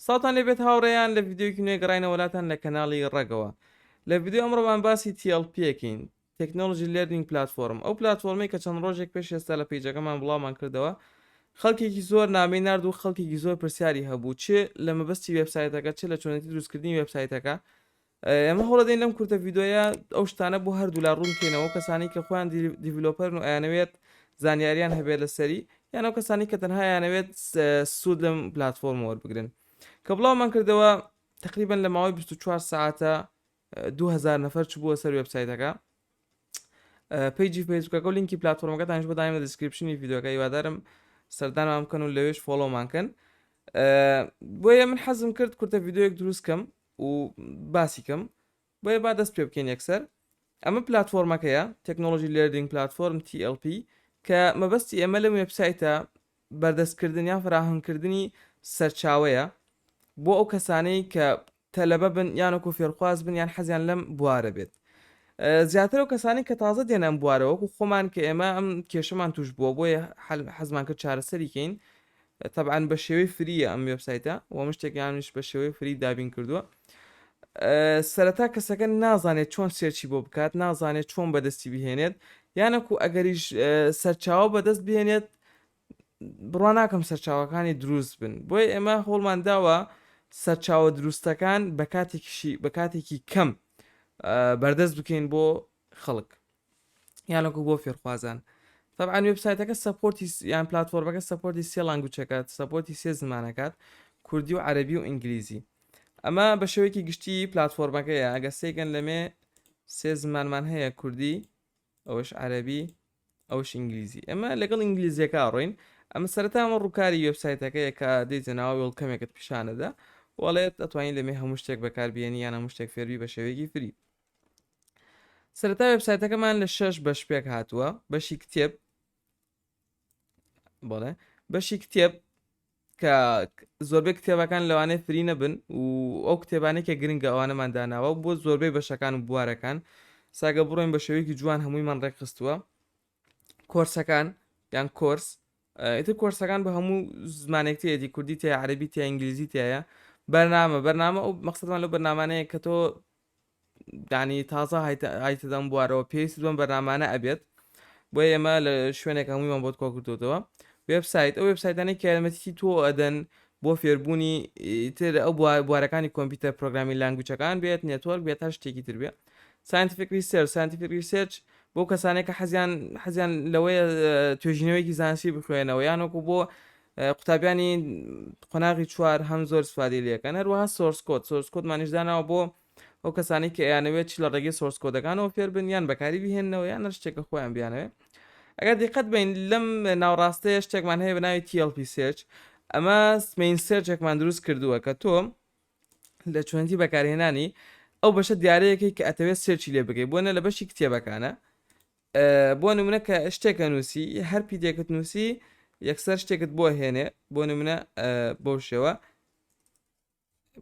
سڵاوتان لێبێت هاوڕێیان لە ڤیدیۆیەکی نوێ گەڕاینەوە لاتان لە کەناڵی ڕەگەوە لە ڤیدیۆ ئەمڕۆمان باسی TLP ئەکەین Technology Learning Platform ئەو پلاتفۆرمەی کە چەند ڕۆژێک پێش ئێستا لە page ەکەمان بڵاومان کردەوە خەڵکێکی زۆر نامەی نارد و خەڵکێکی زۆر پرسیاری هەبوو چ لە مەبەستی وێبسایتەکە چ لە چۆنێتی دروستکردنی وێبسایتەکە ئێمە هەوڵەدەین لەم کورتە ڤیدۆیە ئەو شتانە بۆ هەردوولا ڕوون بکەینەوە کەسانی کە خۆیان developer ن و ئەیانەوێت زانیاریان هەبێت لەسەری یان ئەو کەسانی کە تەنها ئەیانەوێت سوود لەم پلاتفۆرم وەربگرن کە بڵاومان کردەوە تقریبا لە ماوەی 24 ساعتە 2000 نەفەر چبووە سەر وێبسایتەکە page ی فەیسبوکەکە و لینکی پلاتفۆرمەکەتانیش بۆ دایم لە description ی ڤیدیۆکە هیوادارم سەردانمان بکەن و لەوێش follow مان کەن بۆیە من حەزم کرد کورتە ڤیدیۆیەک دروست کەم و باسی کەم بۆیە با دەست پێ بکەین یەکسەر ئەمە پلاتفۆرمەکەیە Technology Learning Platform TLP کە مەبەستی ئێمە لەم وێبسایتە بەردەستکردن یان فراهەمکردنی سەرچاوەیە بۆ ئەو کەسانەی کە تەلەبە بن یان وەکو فێرخواز بن یان حەزیان لەم بوارە بێت زیاتر ئەو کەسانی کە تازە دێن ئەم بوارە وەکو خۆمان کە ئێمە ئەم کێشەمان توش بووە بۆیە حەزمان کرد چارەسەری کەین تەبعەن بە شێوەی free یە ئەم وێبسایتە و ئەم شتێکیانیش بە شێوەی free دابین کردووە سەرەتا کەسەکە نازانێت چۆن search ی بۆ بکات نازانێت چۆن بەدەستی بهێنێت یانەکو ئەگەریش سەرچاوە بەدەست بهێنێت بڕوا ناکەم سەرچاوەکانی دروست بن بۆیە ئێمە هەوڵمان داوە سەرچاوە دروستەکان بە کاتێکیشی بە کاتێکی کەم بەردەست بکەین بۆ خەڵک یانەکو بۆ فێرخوازان طبعا وێبسایتەکە support ی یان پلاتفۆرمەکە support ی سێ language ەکات support ی سێ زمانەکات کوردی و عەربی و ئینگلیزی ئەمە بە شێوەیەکی گشتی پلاتفۆرمەکەیە ئەگە سێگەن لەمێ سێ زمانمان هەیە کوردی ئەوەش عەربی ئەوش ئینگلیزی ئێمە لەگەڵ ئینگلیزیەکە ئەڕۆین ئەمە سەرەتا ئەمە ڕووکاری وێبسایتەکەیە کە دێیتە ناوە welcome ێکت پیشانەدا وەڵێت ئەتوانین لەمێ هەموو شتێک بەکاربیێنی یان هەموو شتێک فێربی بە شێوەیەکی free سەرەتا وێبسایتەکەمان لە شەش بەش پێک هاتووە بەشی کتێب بەڵێ بەشی کتێب کە زۆربەی کتێبەکان لەوانەیە free نەبن و ئەو کتێبانەی کە گرنگە ئەوانەمان داناوە بۆ زۆربەی بەشەکان و بوارەکان ساگە بڕۆین بە شێوەیەکی جوان هەموویمان ڕێکخستووە کۆرسەکان یان کۆرس ئیتر کۆرسەکان بە هەموو زمانێک تێیەتی کوردی تێ عەربی تێ ئینگلیزی تایە بەرنامە بەرنامە ئەو مەقسەدمان لەو بەرنامانەیە کە تۆ یانی تازە هایتە دەم بوارەوە پێویست بەم بەرنامانە ئەبێت بۆیە ئێمە لە شوێنێک هەموویمان بۆت کۆ کردوتەوە وێبسایت ئەو وێبسایتانەی کە یارمەتیی تۆ ئەدەن بۆ فێربوونی تر ئەو بوارەکانی کۆمپیوتەر programming language ەکان بێت network بێت هەر شتێکی تر بێت scientific research scientific research بۆ کەسانێک کە حەزیان حەزیان لەوەیە توێژینەوەیەکی زانستی بخوێنەوە یان وەکو بۆ قوتابیانی قۆناغی چوار هەم زۆر سوادی لەکەن هەروەها source code source code مانیش داناوە بۆ ئەو کەسانی کە ئەیانەوێت چ لە ڕێگەی source code ەکانەوە فێر بن یان بەکاری بهێننەوە یان هەر شتێکە خۆیان بیانەوێت ئەگەر دیقەت بین لەم ناوڕاستەیە شتێکمان هەیە بە ناوی TLP search ئەمە main search ێکمان دروست کردووە کە تۆ لە چۆنتی بەکارهێنانی ئەو بەشە دیارەیەکەی کە ئەتەوێت search ی لێ بکەیت بۆنە لە بەشی کتێبەکانە بۆ نمونە کە شتێکە نووسی هەر پیتێکت نووسی یەکسەر شتێکت بۆ هێنێ بۆ نمونە بەو شێوە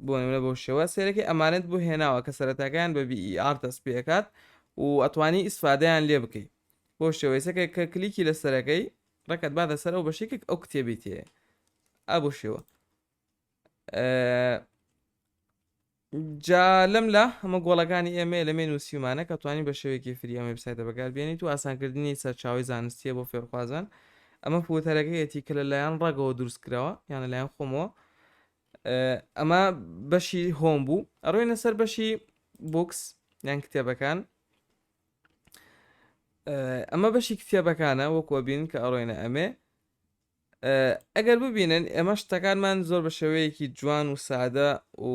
بۆ نمونە بەو شێوە سێرەکەی ئەمانەت بۆ هێناوە کە سەرەتاکەیان بە BER دەست پێکات و ئەتوانی ئیسفادەیان لێ بکەی بۆ شێوەی سەکە کە کلیکی لەسەرەکەی ڕێکەت با لەسەر ئەو بەشێکێک ئەو کتێبی تێ ئا بۆ شێوە جا لەم لا ئەمە گۆڵەکانی ئێمەیە لەمێ نووسیومانە کە توانی بە شێوەیەکی free ئەم وێبسایتە بەکاربێنیت و ئاسانکردنی سەرچاوەی زانستیە بۆ فێرخوازان ئەمە footer ەکەیەتی کە لەلایەن ڕەگەوە دروست کراوە یان لەلایەن خۆمەوە ئەمە بەشی home بوو ئەڕۆینە سەر بەشی books یان کتێبەکان ئەمە بەشی کتێبەکانە وەکو بین کە ئەڕۆینە ئەمێ ئەگەر ببینن ئێمە شتەکانمان زۆر بە شێوەیەکی جوان و سادە و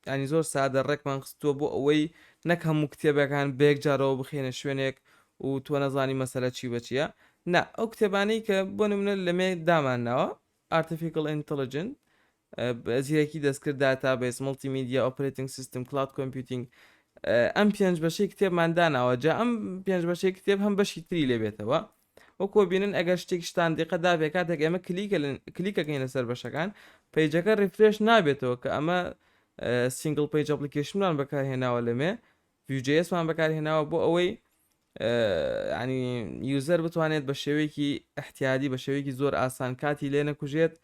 ینی زۆر سادە ڕێکمان خستووە بۆ ئەوەی نەک هەموو کتێبەکان بەیەک جارەوە بخێنە شوێنێک و تۆ نەزانی مەسەلە چی بە چییە نا ئەو کتێبانەی کە بۆ نمونە لەمێ دامان ناوە Artificial Intelligence زیرەکی دەستکرد database multimedia operating system cloud computing ئەم پێنج بەشەی کتێبمان داناوە جا ئەم پێنج بەشەی کتێب هەم بەشی تری لێبێتەوە وەکو بینن ئەگەر شتێکیشتان دیقەت دابێ کاتێک ئێمە کلیکەکەین لەسەر بەشەکان page ەکە refresh نابێتەوە کە ئەمە single page application مان بەکارهێناوە لەمێ Vue.js مان بەکارهێناوە بۆ ئەوەی ینی user بتوانێت بە شێوەیەکی احتیادی بە شێوەیەکی زۆر ئاسان کاتی لێ نەکوژێت.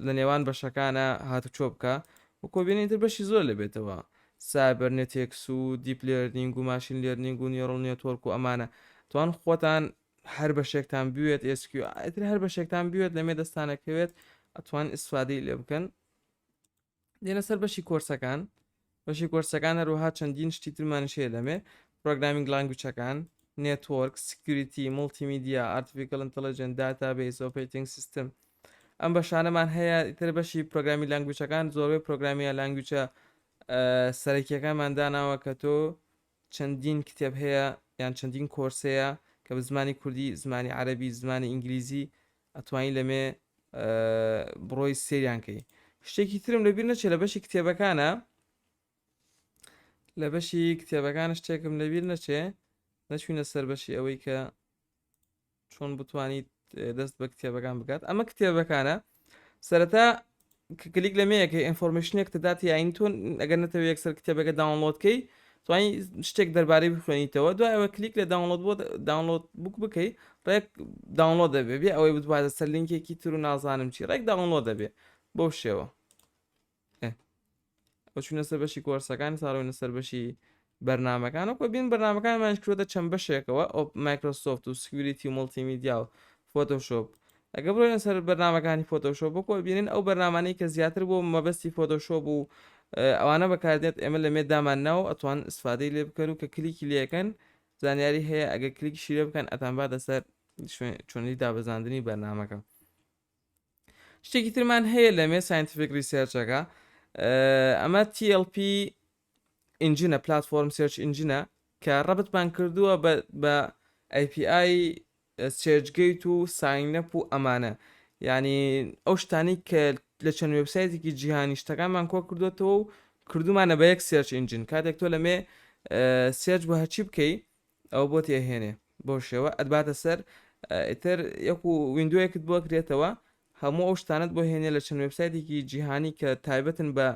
لە نێوان بەشەکانە هاتوچۆ بکە و کۆبینی تر بەشی زۆر لەبێتەوە cybernetics و deep learning و machine learning و neural network و ئەمانە توان خۆتان هەر بەشێکتان بوێت SQ ئیتر هەر بەشێکتان بوێت لەمێ دەستانەکەوێت ئەتوان ئیسفادەی لێ بکەن. دێنە سەر بەشی کۆرسەکان. بەشی کۆرسەکان هەروەها چەندین شتی ترمانیش هەیە لەمێ، programming language ەکان، network، security، multimedia، artificial intelligence، database، operating system. ئەم بەشانەمان هەیە. ئیتر بەشی programming language ەکان زۆربەی programming language ە سەرەکیەکانمان داناوە کە تۆ چەندین کتێب هەیە یان چەندین کۆرس هەیە کە بە زمانی کوردی، زمانی عەرەبی، زمانی ئینگلیزی ئەتوانی لەمێ بڕۆی سەیریان کەی. شتێکی ترم لەبیر نەچێ لە بەشی کتێبەکانە لە بەشی کتێبەکان شتێکم لەبیر نەچێ نەچوینە سەر بەشی ئەوەی کە چۆن بتوانیت دەست بە کتێبەکان بکات. ئەمە کتێبەکانە. سەرەتا کلیک لە مەیەکە information ێک تدات یاین تۆ ئەگەر نەتەوە یەکسەر کتێبەکە download کەی توانی شتێک دەربارەی بخوێنیتەوە، دوای ئەوە کلیک لە download بۆ download book بکەی ڕێک download دەبێ بێ ئەوەی بتواتە سەر لینکێکی تر و نازانم چی، ڕێک download دەبێ بەو شێوە. ئەو چوونە سەر بەشی کۆرسەکان، ساڕۆینە سەر بەشی بەرنمەکان وەکو بین بەرنمەکانمانش کرۆتە چەند بەشێکەوە، ئەو مایکرۆسۆفت و security و multimedia و فۆتۆشۆپ. ئەگە بڕۆینە سەر بەرنمەکانی فۆتۆشۆپ وەکو بینن ئەو بەرنمانەی کە زیاتر بۆ مەبەستی فۆتۆشۆپ و ئەوانە بەکاردێت ئێمە لە مێدامان ناو ئەتوان استفادەی لێ بکەن و کە کلیکی لێکەن زانیاری هەیە، ئەگەر کلیکی لێ بکەن ئەتانباتە سەر چۆنی دابەزاندنی بەرنمەکە. شتێکی ترمان هەیە لەمێ scientific research ەکە، ئەمە TLP engine ە، platform search engine ە کە ڕەبتمان کردووە بە API ChurchGate و sign up و ئەمانە، یعنی ئەو شتانی کە لە چەند وێبسایتێکی جیهانی شتەکانمان کۆ کردوێتەوە و کردومانە بە یەک search engine. کاتێک تۆ لەمێ search بۆ هەرچی بکەی ئەوە بۆت ئەهێنێ بەو شێوە ئەتباتە سەر ئیتر یەک و window یەکت بۆ کرێتەوە هەموو ئەو شتانت بۆ هێنێ لە چەند وێبسایتێکی جیهانی کە تایبەتن بە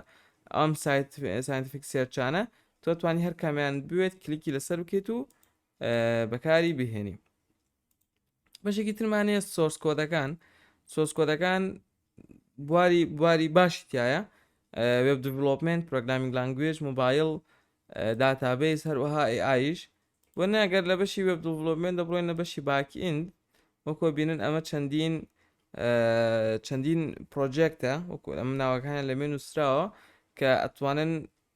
ئەم سایت scientific search انە. تۆ توانی هەر کامیان بوێت کلیکی لەسەر بکەیت و بەکاری بهێنی. بەشێکی ترمانەیە source code ەکان. source code ەکان بواری باشی تایە، web development، programming language، mobile، database، هەروەها AI یش. بۆ ناگەر لە بەشی web development دەبڕۆین لە بەشی backend وەکۆ بینن ئەمە چەندین project ە وەکو ئەم ناوەکان لە مێ نووسراوە کە ئەتوانن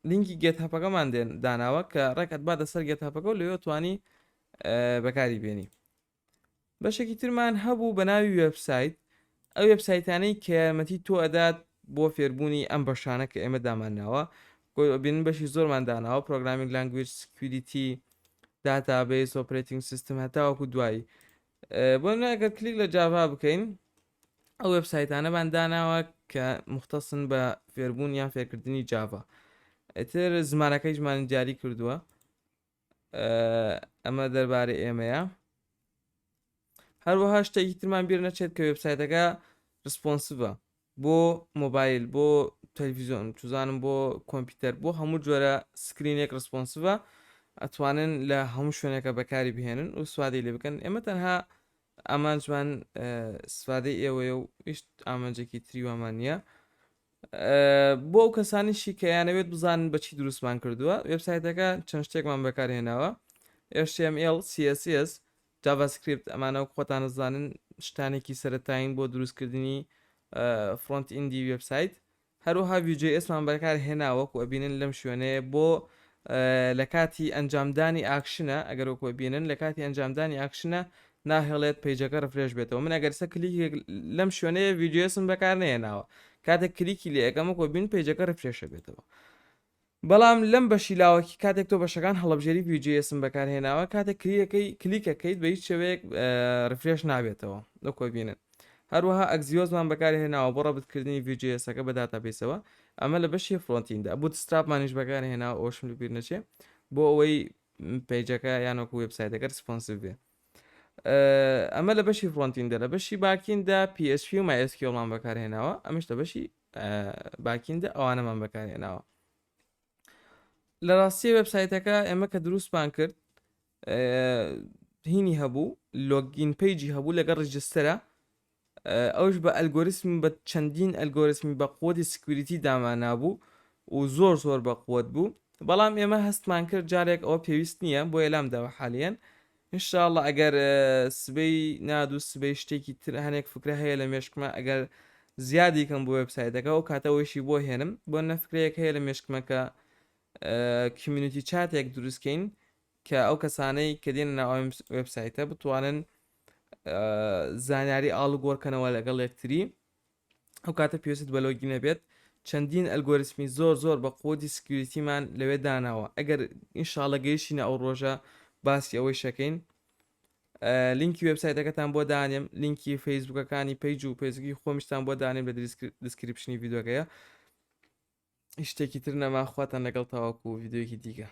لینکی GitHub ەکەمان دێن داناوە کە ڕێک ئەتباتە سەر GitHub ەکە و لەوێ توانی بەکاری بێنی. بەشێکی ترمان هەبوو بە ناوی وێبسایت، ئەو وێبسایتانەی کە یارمەتی تۆ ئەدات بۆ فێربوونی ئەم بەشانە کە ئێمە دامانناوە. بینن بەشی زۆرمان داناوە، programming language، security، database، operating system هەتاوەکو دوایی. بۆ ئەگەر کلیک لە جاڤا بکەین ئەو وێبسایتانەمان داناوە کە مختصن بە فێربوون یان فێرکردنی جاڤا، ئیتر زمانەکەیشمان دیاری کردووە. ئەمە دەربارەی ئێمەیە. هەروەها شتێکی ترمان بیر نەچێت کە وێبسایتەکە responsive ە بۆ مۆبایل، بۆ تەلەڤیزیۆن، چزانم بۆ کۆمپیوتەر، بۆ هەموو جۆرە screen ێک responsive ە، ئەتوانن لە هەموو شوێنێکە بەکاری بهێنن و سوادی لێ بکەن. ئێمە تەنها ئامانجمان سوادەی ئێوەیە و هیچ ئامانجێکی تریوامان نییە. بۆ ئەو کەسانیشی کە یانەوێت بزانن بەچی دروستمان کردووە وێبسایتەکە، چەند شتێکمان بەکارهێناوە، HTML، CSS، JavaScript، ئەمانە وەک خۆتان زانن شتانێکی سەرەتایین بۆ دروستکردنی front end ی وێبسایت. هەروەها Vue.js مان بەکارهێنا وەکو ئەبینن لەم شوێنەیە بۆ لە کاتی ئەنجامدانی action ە، ئەگەر وەکو بینن لە کاتی ئەنجامدانی action ە ناهێڵێت page ەکە refresh بێتەوە. من ئەگەر سە کلیکێک لەم شوێنەیە Vue.js م بەکار نەهێناوە، کاتێک کلیکی لێ ئەکەم وەکو بین page ەکە refresh ە بێتەوە. بەڵام لەم بەشی لاوەکی کاتێک تۆ بەشەکان هەڵبژێری Vue.js م بەکارهێناوە، کاتێک کلیکەکەی کلیکەکەیت بە هیچ شێوەیەک refresh نابێتەوە وەکو بینن. هەروەها Axios مان بەکارهێناوە بۆ ڕەبتکردنی Vue.js ەکە بە database ەوە. ئەمە لە بەشی frontend دا. Bootstrap مانیش بەکارهێناوە، ئەوەشم لەبیر نەچێ، بۆ ئەوەی page ەکە یان وەکو وێبسایتەکە responsive بێ. ئەمە لە بەشی frontend دا. لە بەشی backend دا PHP و MySQL مان بەکارهێناوە. ئەمەش لە بەشی backend دا ئەوانەمان بەکارهێناوە. لە ڕاستی وێبسایتەکە ئێمە کە دروستمان کرد هینی هەبوو، login page ی هەبوو لەگەڵ register ە. ئەوش بە ئەلگۆریسم بە چەندین ئەلگۆریسمی بە قوتی security دامانابوو و زۆر زۆر بە قوت بوو، بەڵام ئێمە هەستمان کرد جارێک ئەوە پێویست نییە، بۆیە لام داوە حالیەن. ان شاء اللە ئەگەر سبەی نادوو سبەی شتێکی تر هەنێک فکرە هەیە لە مێشکمە ئەگەر زیادی کەم بۆ وێبسایتەکە ئەو کاتە ئەوەیشی بۆ هێنم. بۆ نە فکرەیەک هەیە لە مێشکمە کە community chat ێک دروستکەین کە ئەو کەسانەی کە دێنە ناو ئەم وێبسایتە بتوانن زانیاری ئاڵوگۆڕکەنەوە لەگەڵ یەکتری. ئەو کاتە پێویستت بە login نەبێت. چەندین ئەلگۆریسمی زۆر زۆر بە قوتی security مان لەوێ داناوە. ئەگەر ئینشاڵە گەیشتینە ئەو ڕۆژە باسی ئەوەی شەکەین. لینکی وێبسایتەکەتان بۆ دانێم، لینکی فەیسبوکەکانی page و فەیسبوکی خۆمیشتان بۆ دانێم لە description ی ڤیدیۆکەیە. هیچ شتێکی تر نەما، خواتان لەگەڵ تاوەکو ڤیدیۆیەکی دیکە.